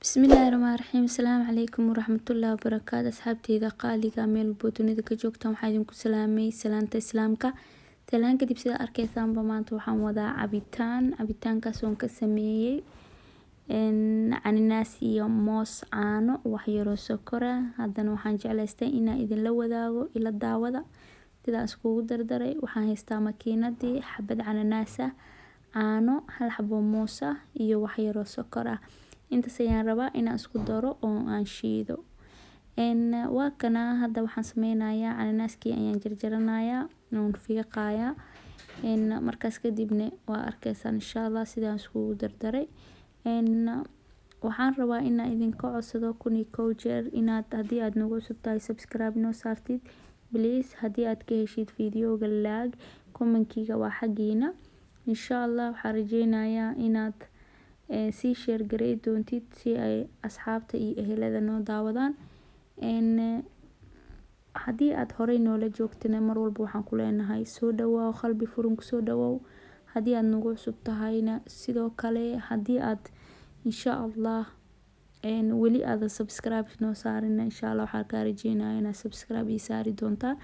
Bismillaahi Rahmaani Rahiim. Asalaamu calaykum waraxmatullaahi wabarakaatu. Asxaabteyda qaaliga, meel walbo dunida ka joogtaan, waxaa idinku salaamay salaanta Islaamka. Salaan kadib, sida arkeysaanba, maanta waxaan wadaa cabitaan. Cabitaankaas oon ka sameeyey cananaas iyo moos, caano, wax yaroo sokor ah. Haddana waxaan jeclaystay inaan idinla wadaago. Ila daawada sidaan iskugu dardaray. Waxaan haystaa makiinadii, xabad cananaas ah, caano, hal xabo moos ah iyo wax yaroo sokor ah. Intaas ayaan rabaa inaan isku daro oo aan shiido. Waa kana. Hadda waxaan sameynayaa, cananaaskii ayaan jarjaranayaa oon fiiqayaa. Markaas kadibna waa arkeysaan, insha Allah, sidaan iskugu dardaray. Waxaan rabaa inaan idinka codsado 1001 jeer inaad, haddii aad nagu cusub tahay, subscribe noo saartid, please. Haddii aad ka heshid videoga, like, commentiga waa xaggiina. Insha Allah, waxaan rajeynayaa inaad sii share garey doontid si ay asxaabta iyo ehelada noo daawadaan. Haddii aad horey noola joogtana, mar walba waxaan ku leenahay soo dhawaaw, qalbi furan kusoo dhawaaw. Haddii aad nagu cusub tahayna sidoo kale, haddii aad, insha Allah, weli aadan subscribe noo saarin, insha Allah waxaan kaa rajeynaya inaad subscribe ii saari doontaan.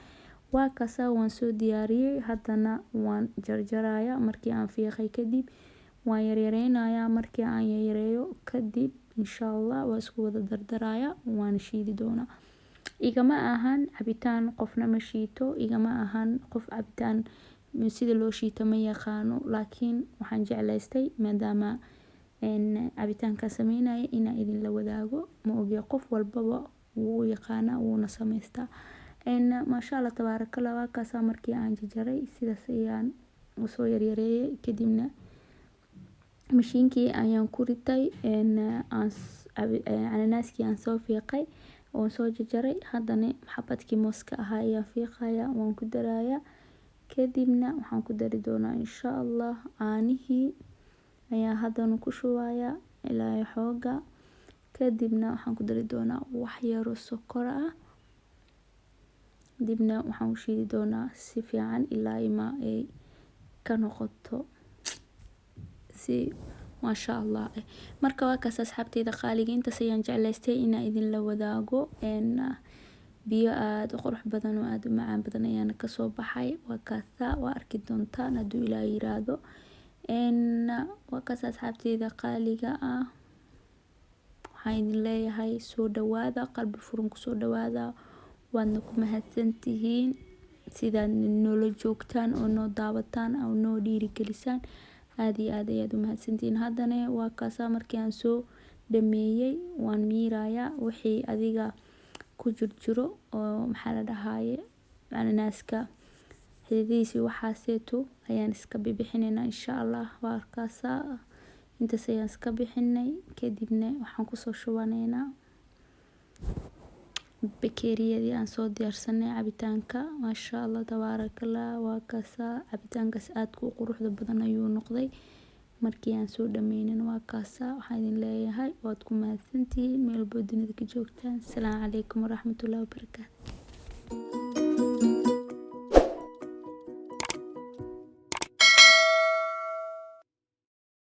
Waa kaasa, waan soo diyaariyey. Haddana waan jarjarayaa. Markii aan fiiqay kadib, waan yaryareynayaa. Markii aan yaryareeyo kadib, insha Allah, waa isku wada dardarayaa, waan shiidi doonaa. Igama ahan cabitaan qofna ma shiito, igama ahan qof cabitaan sida loo shiito ma yaqaano, laakiin waxaan jeclaystay, maadaama cabitaanka sameynaya, inaan idinla wadaago. Ma ogi, qof walbaba wuu yaqaanaa, wuuna samaystaa. Maasha Allah, tabaarakallah. Waa kaasaa, markii aan jarjaray sidaas ayaan usoo yaryareeyay. Kadibna mashiinkii ayaan ku ritay cananaaskii aan soo fiiqay oon soo jarjaray. Haddana xabadkii mooska ahaa ayaan fiiqaya, waan ku darayaa. Kadibna waxaan ku dari doonaa, insha Allah, caanihii ayaa haddana ku shubayaa ilaa xooga. Kadibna waxaan ku dari doonaa wax yaro sokor ah. Dibna waxaan u shiidi doonaa si fiican ilaa ima ay ka noqoto si maasha Allah. Marka waa kaas, asxaabteyda qaaliga, intaas ayaan jeclaystay inaan idinla wadaago. Biyo aada u qurux badan oo aada u macaan badan ayaana kasoo baxay. Waa kaasa, waa arki doontaan hadduu Ilaah yiraahdo. Waa kaas, asxaabteyda qaaliga ah. Waxaan idin leeyahay soo dhawaada, qalbi furan kusoo dhawaada. Waadna ku mahadsantihiin sidaad noola joogtaan oo noo daawataan oo noo dhiirigelisaan. Aada iyo aad ayaad u mahadsantihiin. Haddana waa kaasa, markii aan soo dhameeyey, waan miirayaa wixii adiga ku jirjiro oo, maxaa la dhahaaye, cananaaska xididihiisi waxaaseeto ayaan iska bixinaynaa, insha Allah. Waa kaasa, intaas ayaan iska bixinay. Kadibna waxaan kusoo shubaneynaa bakeeriyadii aan soo diyaarsanay cabitaanka. Maasha Allah, tabaarakallah. Waa kaasa, cabitaankaas aadka u quruxda badan ayuu noqday markii aan soo dhameynin. Waa kaasa. Waxaan idin leeyahay waad ku mahadsantihiin meel walbo dunida ka joogtaan. Asalaamu calaykum waraxmatullahi wabarakaatu.